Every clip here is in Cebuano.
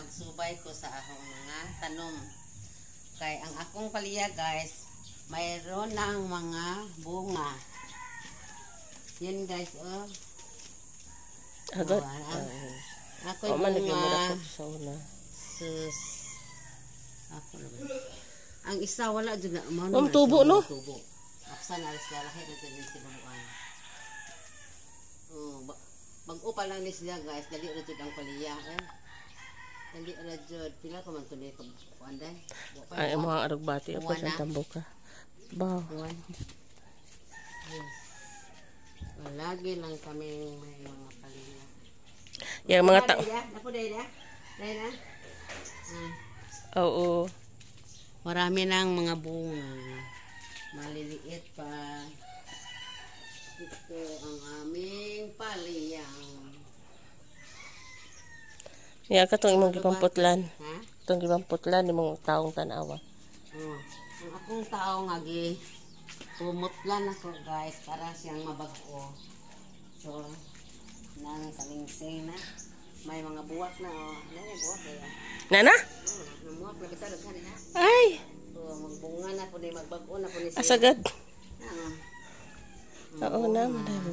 Magsubay ko sa akong mga tanom. Kay ang akong palya, guys, mayroon ng mga bunga. Yan, guys, oh. Agad. Oh, ako'y Oh, man lagi mo bunga. dako sa una. Sus. Ako naman. Ang isa wala jud na mao Ma'am, naman tubo, siya, no? Tubo. Aksan alis lalaki na jud sinubuan. Oh, bag-o pa lang ni sila, guys, dali ra jud ang paliya eh. Dali ra jud. Pila ka man to ni kuan day? Wa pa. Ay, imong arugbati ako Buwan sa na. tambuka. Ba. Buwan. Yes. Lagi lang kami may mga paliya. Yang mga tao. Napo day na. Day na. Ah. Oo. Marami ng mga bunga. Maliliit pa. Ito ang aming paliyang. Ya katong imong gipamputlan. Ha? Itong gipamputlan imong taong tan-awa. Oh. Ang akong tao nga gi pumutlan ako, guys, para siyang mabag-o. So, nang kalingsing na. May mga buwak na, oh. Ano yung buwak eh? Nana? Oh, namuwak na kita daghan ha. Ay, So, magbunga na po ni, magbag-o na po ni siya. Asagad. Ah. Oo na, madami.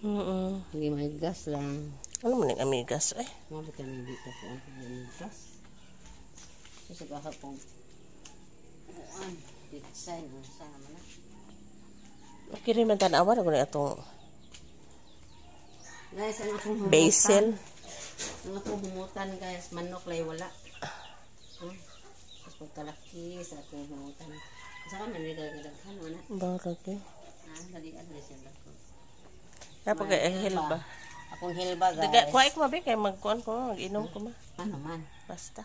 Oo. Hindi may gas lang. Ano man yung amigas eh? Mabot kami dito po ang gas. Kasi baka pong kuan, pizza no sa naman na. Okay rin man tan-awa na ko na atong Guys, ang akong humutan. Basil. Ang akong humutan, guys, manok lay wala. Huh? Tapos pagkalaki sa akong humutan. Sa kan man daghan man na. Ba lagi. Ah, dalian na siya dako. Napaka hilba. Akong hilba, guys. Daga kuhay ko mabi kay magkuan ko, mag-inom ko ma. Ano man? Basta.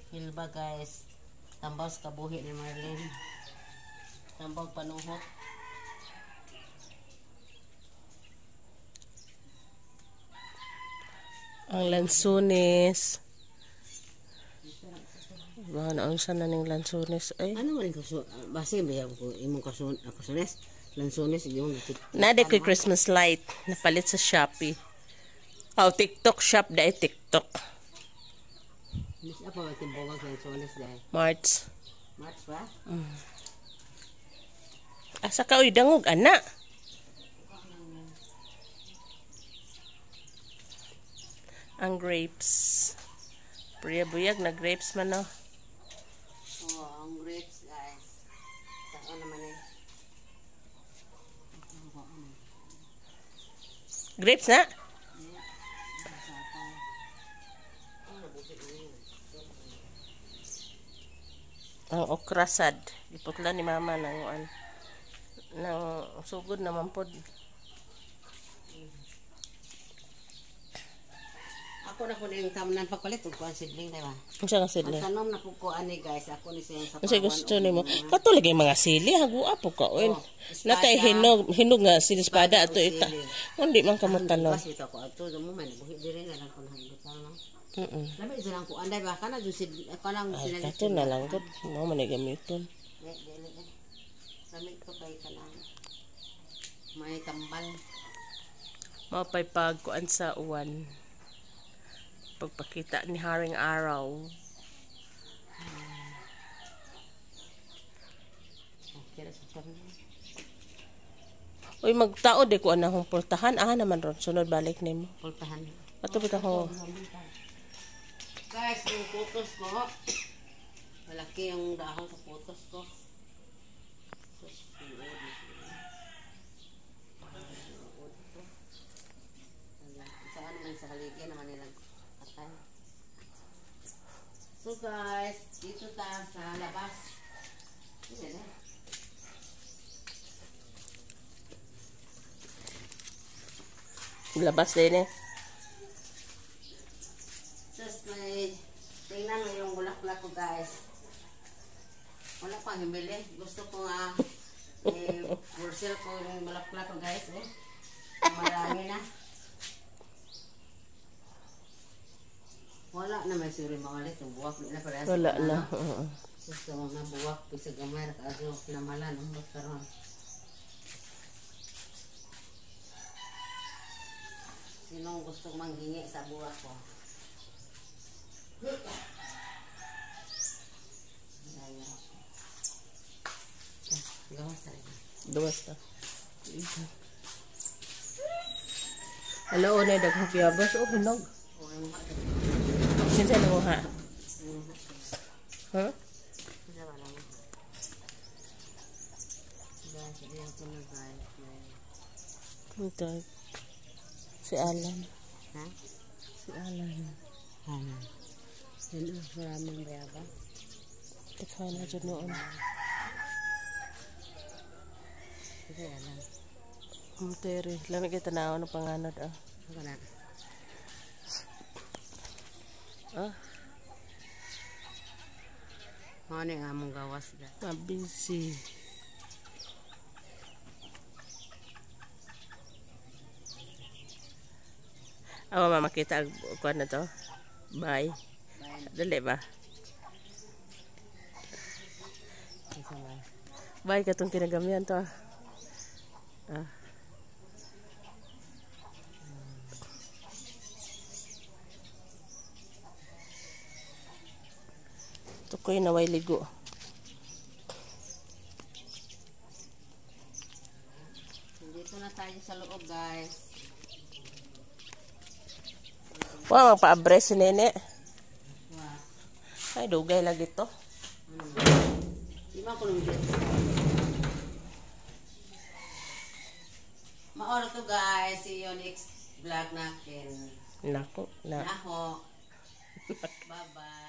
Hilba, guys. Tambaw sa kabuhi ni Marlene. Tambaw panuhot. Ang lansunis. Ba na unsa na ning lansunis ay? Ano man kaso base ba ko imong kaso kasunes lansones imong gikit. Nade ko'y Christmas light napalit sa Shopee. Oh, TikTok shop dahil TikTok. Mis apa ba timbogag lansones dahil? March. March ba? Asa ka uy dangog ana? Ang grapes. Priya buyag na grapes man no. Oh, ang grapes, guys. Saan naman eh? Grapes na? Ang okra sad. Giputla ni mama ng an ng sugod naman pod. Ako na ko yung tamnan pagpalit og kuan sidling di ba? Unsa nga sila? Ang tanom na po ko ani, guys, ako ni siya sa Unsa gusto nimo? Kato lagi mga sili hagua po ka oy. Oh, Natay hinog hinog nga sili espada ato ita. Hindi man kamo tanom. Bas ito ako ato mo man buhi diri na lang ko na ibutang no. Mm. Labi sa lang ko anday ba kana jud sid kanang Ay, kato na lang gud. Mao man ay gamiton. Di, di, di. Lami ko kay kanang may tambal. Mao pa'y pagkuan sa uwan. Pagpakita ni Haring Araw. Okay ra sa tabi. Uy, magtao di ko anahong pultahan. Ah, naman ron. Sunod balik nimo. Pultahan. Ato bitaw ko. Guys, yung putos ko. Malaki yung dahon sa putos ko. Sus, tinuod na siya. Tinuod ko. Wala. Saan naman sa haligi naman nilang atay. So guys, dito ta sa labas. Yan eh. Labas din eh. Sus, may tingnan mo yung bulaklak ko, guys. Wala pang himili. Gusto ko nga eh, for sale ko yung bulaklak ko, guys. Eh. Marami na. Wala na may suri mga Yung buwak na parehas. Wala na. Oo. Gusto ko nga buwak. Bisa gamay. Kaso kinamalan. Ang karon. Sinong gusto manghingi sa buwak ko? Duwas ta. Alo, na daghang biyabas. Oh, hinog. Kinsa na mo ha? Huh? Ito. Si Alan. Ha? Si Alan. Alan. Yan ang maraming bayabas. Teka na dyan noon. Si Alan. Tere. Lamig kita na ako ng panganod ah. Ano na? Ah, Mao ni nga among gawas guys. Mabisi. Awa ma makita ang kuan na to. Bye. Bye. Dali ba? Isa ba? Bye katong kinagamyan to. Ah. Tukoy na way ligo. Dito na tayo sa loob, guys. Wa magpa-abres si nene. Wa. Ay, dugay lagi to. Ano? Di ba kulong dito? Maoro to, guys. See you next vlog natin. Nako, na. Naho. Bye-bye.